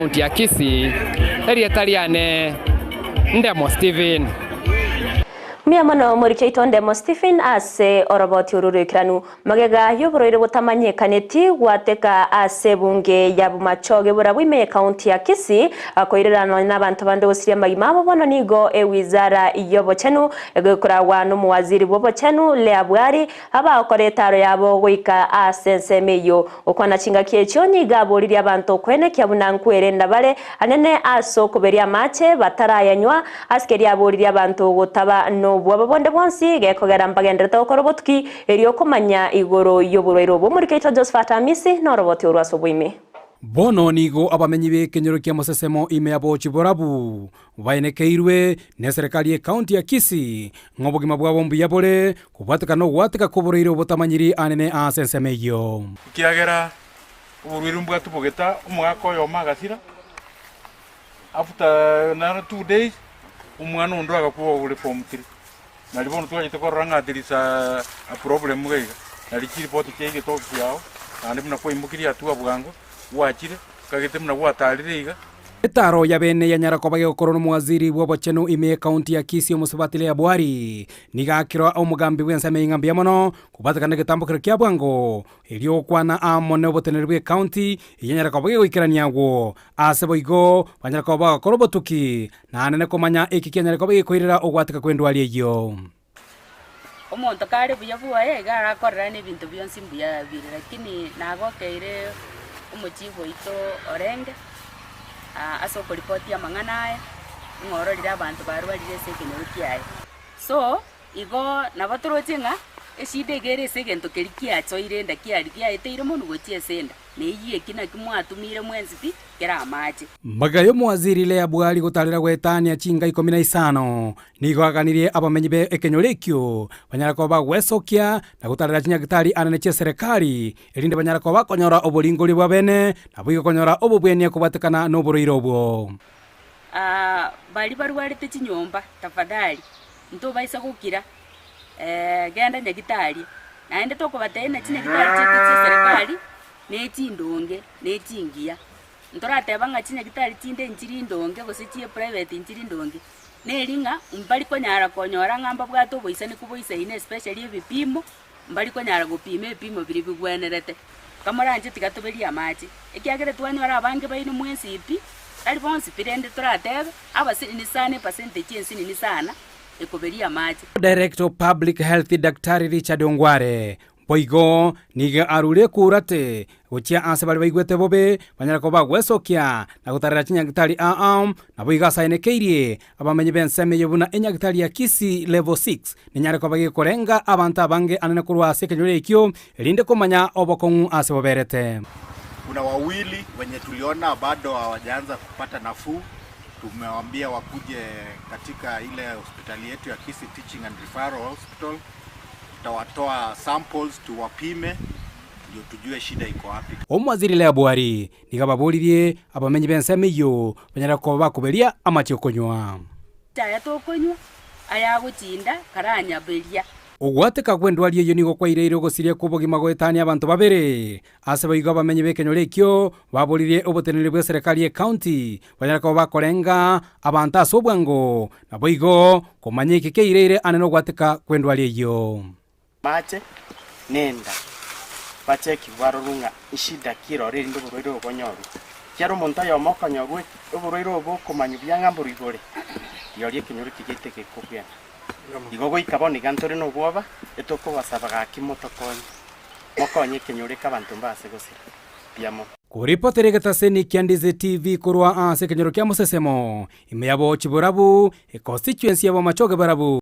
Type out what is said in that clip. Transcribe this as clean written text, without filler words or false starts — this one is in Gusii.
County ya Kisii, erieta riane Ndemo Stephen. Mbuya mono omoriki oito Ndemo Stephen ase oroboti oru roikeranu. Magega y'oborwaire botamanyekaneti gwateka ase ebunge ya Bomachoge borabwo ime y'ecounty ya Kisii koirera nonya nabanto bande gosiria amagima abo bono nigo ewizara y'obochenu egokoragwa nomowaziri bw'obochenu Leah Bwari Abagokora etaaro yabo goika ase ensemo eyio. Gokwana chingaki echio nigo aboririe abanto okwenekia buna nkwerenda bare anene ase okoberia amache batarayanywa, ase keria aboririe abanto gotaba nobwoba bonde bwonsi gekogera mbagenderete gokora obotuki erio okomanya igoro y'oborwaire obwo. Omoriki oito Josephat Amisi noroboti orwo ase oboime. Bono nigo abamenyi b'ekenyoro kia Mosesemo ime ya Bochi-Borabu baenekeirwe neserekari y'ecounty ya Kisii ng'a obogima bwabo mbuya bore kobwatekana nogwateka kw'oborwaire obotamanyiri anene ase ensemo eyio. Ekiagera oborwaire mbwatubogete omogaka oyomo agasira, after naro 2 days, omwana onde agakwa ore form 3. Nari bono twachete korora ng'a there is a problem iga iga, nari chiripoti chiaigete ofisi yao, naende buna kwaimokirie hatua bwango, gwachire, okagete buna gwatarire iga. Etaro ya bene yanyara koba gegokorwa nomowaziri bw'obochenu ime y'ekaunti ya Kisii omosubati Leah Bwari nigo akirwa omogambi bw'ensemo eyio ng'a mbuya mono kobwatekana negetambokero kia bwango erio gokwana amo noboteneneri bw'ekaunti eyanyare koba gegoikerania agwo ase boigo banyare koba bagokora obotuki naende komanya eki kianyare koba gekoirera ogwateka kw'endwari eyio. Omonto kare buya bwoye iga arakorerane ebinto bionsi mbuya bire, lakini nagokeire omochifu oito orenge ase okoripotia amang'ana aya, ng'a ororire abanto barwarire ase ekenyoro kiaye. So, igo nabo toroche ng'a eshida iga ere ase egento keria kiachoire enda kiaria giaeteire monwe gochia ase enda. Neyio eki naki mwatumire mwensi pi kera amache. Magega y'omowaziri Leah Bwari gotarera goetania chinka 15, nigo aganirie abamenyi be ekenyoro ekio banyare koba bagwesokia na gotarera chinyagitari anene chi'eserekari erinde banyare koba bakonyora oboringoria bwa bene naboigo konyora obobwenia kobwatekana noborwaire obwo. Baria barwarete chinyomba tafadhali ntobaisa gokira genda nyagitari Naende tokobatebia ng'a chinyagitari chiaito chi'eserekari ne chindonge, ne chingiya. Ntorateba ng'a chinyagitari chinde nchiri ndonge gose chie private nchiri ndonge, neri ng'a mbari konyara konyora ng'a mbabwate oboisaneku boisaine especially ebipimo, mbari konyara gopima ebipimo biria bigwenerete. Kamoranche tiga toberie amache, ekiagera twanyora abange baino mwensi pi, tari bonsi pi rende toratebe, abasinini sana epercentage ensinini sana. ekoberia amache. Director of Public Health Daktari Richard Ongware boigo nigo arure ekurate gochia ase baria baigwete bobe banyare koba bagwesokia na gotarera chinyagitari aa naboigo asaenekeirie abamenyi b'ensemo eye buna enyagitari ya Kisii Level 6 nenyare koba gekorenga abanto abange anene korwa ase ekenyoro ekio erinde komanya obokong'u ase boberete. Kuna wawili wenye tuliona bado hawajaanza kupata nafuu. Tumewambia wakuje katika ile hospitali yetu ya Kisii Teaching and Referral Hospital, tutawatoa samples tuwapime ndio tujue shida iko wapi. Omwaziri Leah Bwari nigo ababoririe abamenyi b'ensemo eyio banyare koba bakoberia amache okonywa. Aya tokonywa, ayagochinda karanyaberia. Ogwateka kw'endwari eyio nigo kwaireire ogosiria kw'obogima goetania abanto babere. Ase boigo abamenyi b'ekenyoro ekio baboririe oboteneneri bw'eserekari y'ecounty banyare koba bakorenga abanto ase obwango, naboigo komanya eki keireire ane nogwateka kw'endwari eyio. Amache nenda bachekigwe barorwe ng'a eshida ki eroro erinde oborwaire obo bonyorwe. Ekiagera omonto oyomo okonyorwa oborwaire obo okomanywa buya ng'a mborwa igore, rirorio ekenyoro ekiya giaito gekobwena. Igo goika bono iga ntore nobwoba, etokobasaba gaki motokonye, mokonye ekenyoro eke abanto mbase gosira. Mbuya mono. Koripotera egetaseni kia Ndizi TV korwa ase ekenyoro kia Mosesemo, ime ya Bochi Borabu, econstituency ya Bomachoge Borabu.